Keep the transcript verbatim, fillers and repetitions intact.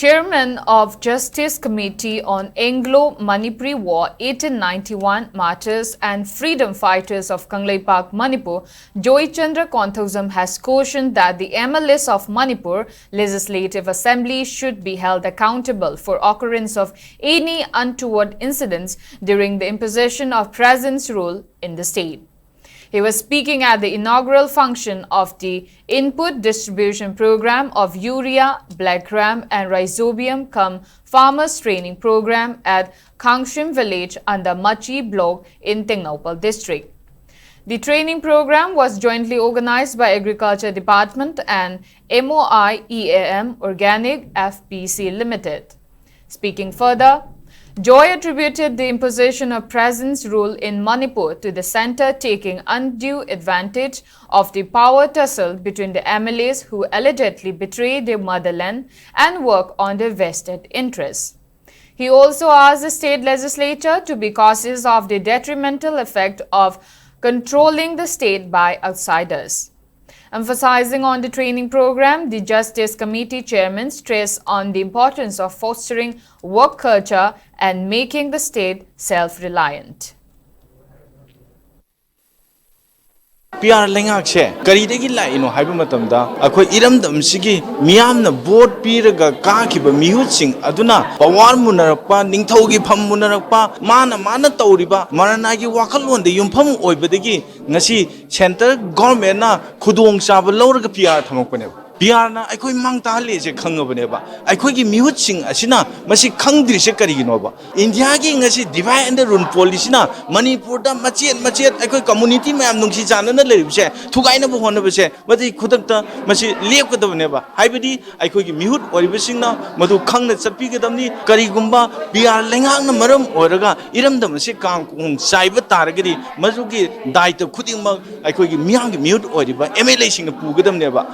Chairman of Justice Committee on Anglo-Manipuri War, eighteen ninety-one Martyrs and Freedom Fighters of Kangleipak, Manipur, Joy Chandra Konthoujam has cautioned that the M L As of Manipur Legislative Assembly should be held accountable for occurrence of any untoward incidents during the imposition of President's rule in the state. He was speaking at the inaugural function of the input distribution program of urea, black gram and rhizobium cum farmers training program at Khangshim village under Machi block in Tengnoupal district. The training program was jointly organized by Agriculture Department and M O I E A M Organic F P C Limited. Speaking further, Joy attributed the imposition of President's rule in Manipur to the centre taking undue advantage of the power tussle between the M L As who allegedly betray their motherland and work on their vested interests. He also asked the state legislature to be cautious of the detrimental effect of controlling the state by outsiders. Emphasizing on the training program, the Justice Committee chairman stressed on the importance of fostering work culture and making the state self-reliant. P R ꯂꯩꯉꯥꯛꯁꯦ ꯀꯔꯤꯗꯒꯤ ꯂꯥꯛꯏꯅꯣ ꯍꯥꯏꯕ ꯃꯇꯝꯗ, ꯑꯩꯈꯣꯏ ꯏꯔꯝꯗꯝꯁꯤꯒꯤ ꯃꯤꯌꯥꯝꯅ vote ꯄꯤꯔꯒ ꯀꯥꯈꯤꯕ ꯃꯤꯍꯨꯠꯁꯤꯡ ꯑꯗꯨꯅ power ꯃꯨꯟꯅꯔꯛꯄ, ꯅꯤꯡꯊꯧꯒꯤ ꯐꯝ ꯃꯨꯟꯅꯔꯛꯄ, ꯃꯥꯅ ꯃꯥꯅ ꯇꯧꯔꯤꯕ ꯃꯔꯅꯥꯏꯒꯤ ꯋꯥꯈꯜꯂꯣꯟꯗ ꯌꯨꯝꯐꯝ ꯑꯣꯏꯕꯗꯒꯤ ꯉꯁꯤ ꯁꯦꯟꯇꯔ ꯒꯣꯔꯃꯦꯟꯅ ꯈꯨꯗꯣꯡꯆꯥꯕ ꯂꯧꯔꯒ ꯄꯤ ꯑꯥꯔ ꯊꯝꯃꯛꯄꯅꯦꯕ꯫ ꯄꯤ ꯑꯥꯔꯅ ꯑꯩꯈꯣꯏ ꯃꯥꯡ ꯇꯥꯍꯜꯂꯤꯁꯦ ꯈꯪꯉꯕꯅꯦꯕ꯫ ꯑꯩꯈꯣꯏꯒꯤ ꯃꯤꯍꯨꯠꯁꯤꯡ ꯑꯁꯤꯅ ꯃꯁꯤ ꯈꯪꯗ꯭ꯔꯤꯁꯦ ꯀꯔꯤꯒꯤꯅꯣꯕ? ꯏꯟꯗꯤꯌꯥꯒꯤ ꯉꯁꯤ divide and rule policyꯅ ꯃꯅꯤꯄꯨꯔꯗ ꯃꯆꯦꯠ ꯃꯆꯦꯠ ꯑꯩꯈꯣꯏ community ꯃꯌꯥꯝ ꯅꯨꯡꯁꯤ ꯆꯥꯟꯅꯅ ꯂꯩꯔꯤꯕꯁꯦ ꯊꯨꯒꯥꯏꯅꯕ ꯍꯣꯠꯅꯕꯁꯦ ꯃꯁꯤ ꯈꯨꯗꯛꯇ ꯃꯁꯤ ꯂꯦꯞꯀꯗꯕꯅꯦꯕ꯫ ꯍꯥꯏꯕꯗꯤ ꯑꯩꯈꯣꯏꯒꯤ ꯃꯤꯍꯨꯠ ꯑꯣꯏꯔꯤꯕꯁꯤꯡꯅ ꯃꯗꯨ ꯈꯪꯅ ꯆꯠꯄꯤꯒꯗꯕꯅꯤ꯫ ꯀꯔꯤꯒꯨꯝꯕ ꯄꯤ ꯑꯥꯔ ꯂꯩꯉꯥꯛꯅ ꯃꯔꯝ ꯑꯣꯏꯔꯒ ꯏꯔꯝꯗꯝ ꯑꯁꯤ ꯀꯥꯡ ꯈꯣꯡ ꯆꯥꯏꯕ ꯇꯥꯔꯒꯗꯤ, ꯃꯗꯨꯒꯤ ꯗꯥꯏꯇ ꯈꯨꯗꯤꯡꯃꯛ ꯑꯩꯈꯣꯏꯒꯤ ꯃꯤꯌꯥꯝꯒꯤ ꯃꯤꯍꯨꯠ ꯑꯣꯏꯔꯤꯕ ꯑꯦꯝ ꯑꯦꯜ ꯑꯦꯁꯤꯡꯅ ꯄꯨꯒꯗꯕꯅꯦꯕ꯫